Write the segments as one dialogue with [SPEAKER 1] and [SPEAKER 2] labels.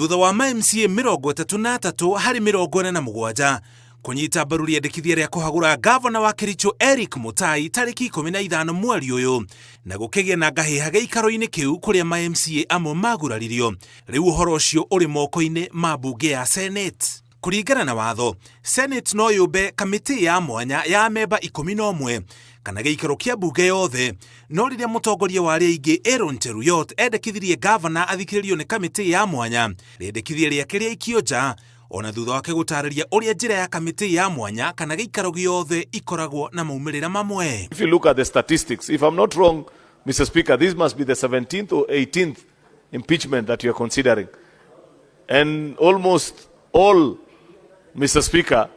[SPEAKER 1] Thutha wa ma MCA 33 harĩ 47 kũnyita mbaru rĩendekithia rĩa kũhagũra ngavana wa Kericho Eric Mutai tarĩki 15 mweri ũyũ, na gũkĩgĩa na ngahĩha gĩikaro-inĩ kĩu kũrĩa ma MCA amwe maguraririo. Rĩu ũhoro ũcio ũrĩ moko-inĩ ma mbunge ya Senate. Kũringana na watho, Senate no yũmbe kamĩtĩ ya mwanya ya amemba 11 kana gĩikaro kĩa mbunge yothe, no rĩrĩa mũtongoria wa arĩa aingĩ Aaron Cheruiyot endekithirie ngavana athikĩrĩrio nĩ kamĩtĩ ya mwanya, rĩendekithia rĩake rĩaikio nja ona thutha wake gũtarĩria ũrĩa njĩra ya kamĩtĩ ya mwanya kana gĩikaro gĩothe ikoragwo na maumĩrĩra mamwe.
[SPEAKER 2] If you look at the statistics, if I'm not wrong, Mr. Speaker, this must be the 17th or 18th impeachment that you are considering. And almost all, Mr. Speaker,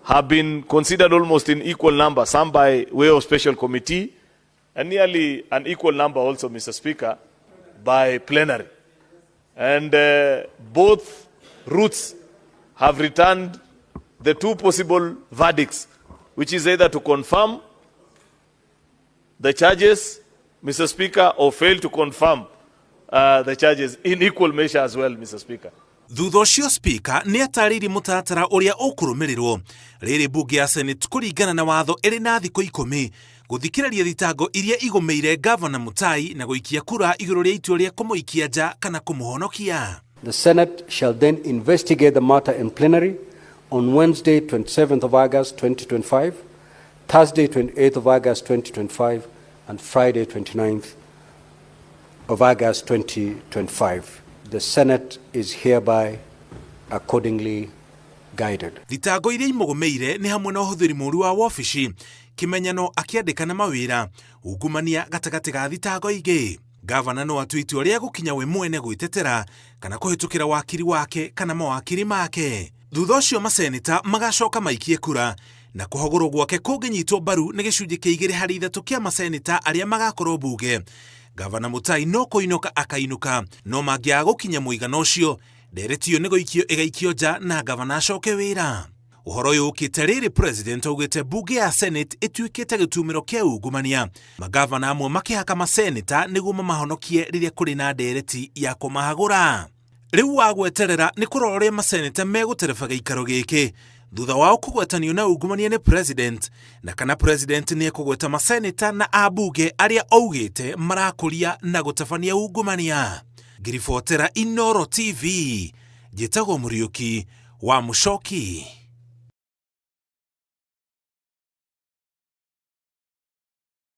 [SPEAKER 2] have been considered almost in equal number, some by way of special committee, and nearly an equal number also, Mr. Speaker, by plenary. And both routes have returned the two possible verdicts, which is either to confirm the charges, Mr. Speaker, or fail to confirm the charges in equal measure as well, Mr. Speaker.
[SPEAKER 1] Thutha ũcio Speaker nĩ atarĩirie mũtaratara ũrĩa ũkũrũmĩrĩrwo rĩrĩ mbunge ya Senate kũringana na watho ĩrĩ na thikũ 10 gũthikĩrĩria thitango iria igũmĩire Gavana Mutai na gũikia kura igũrũ rĩa itua rĩa kũmũikia nja kana kũmũhonokia.
[SPEAKER 3] The Senate shall then investigate the matter in plenary on Wednesday, 27th of August 2025, Thursday, 28th of August 2025, and Friday, 29th of August 2025. The Senate is hereby accordingly guided.
[SPEAKER 1] Thitango iria imũgũmĩire nĩ hamwe na ũhũthĩri mũru wa wabici, kĩmenyano akĩandĩkana mawĩra, ungumania gatagatĩ ga thitango ingĩ. Gavana no atue itua rĩa gũkinya we mwene gwĩtetera kana kũhĩtũkĩra wakiri wake kana mawakiri make. Thutha ũcio maseneta magacoka maikie kura na kũhagũrwo gwake kũngĩnyitwo mbaru nĩ gĩcunjĩ kĩa 2 harĩ 3 kĩa maseneta arĩa magakorwo mbunge, Gavana Mutai no kũinũka akainũka, no mangĩaga gũkinya mũigana ũcio, ndereti ĩyo nĩ gũikio ĩgaikio nja na gavana acoke wĩra. Ũhoro ũyũ ũkĩte rĩrĩ president augĩte mbunge ya Senate ĩtuĩkĩte gĩtumĩro kĩa ungumania, magavana amwe makĩhaka maseneta nĩguo mamahonokie rĩrĩa kũrĩ na ndereti ya kũmahagũra. Rĩu wa gweterera nĩ kũrora ũrĩa maseneta megũtereba gĩikaro gĩkĩ thutha wao kũgwetanio na ungumania nĩ president, na kana president nĩ ekũgweta maseneta na ambunge arĩa augĩte marakũria na gũtabania ungumania. Ngiribotera Inoro TV, njĩtagwo Mũriũki wa Mũcoki.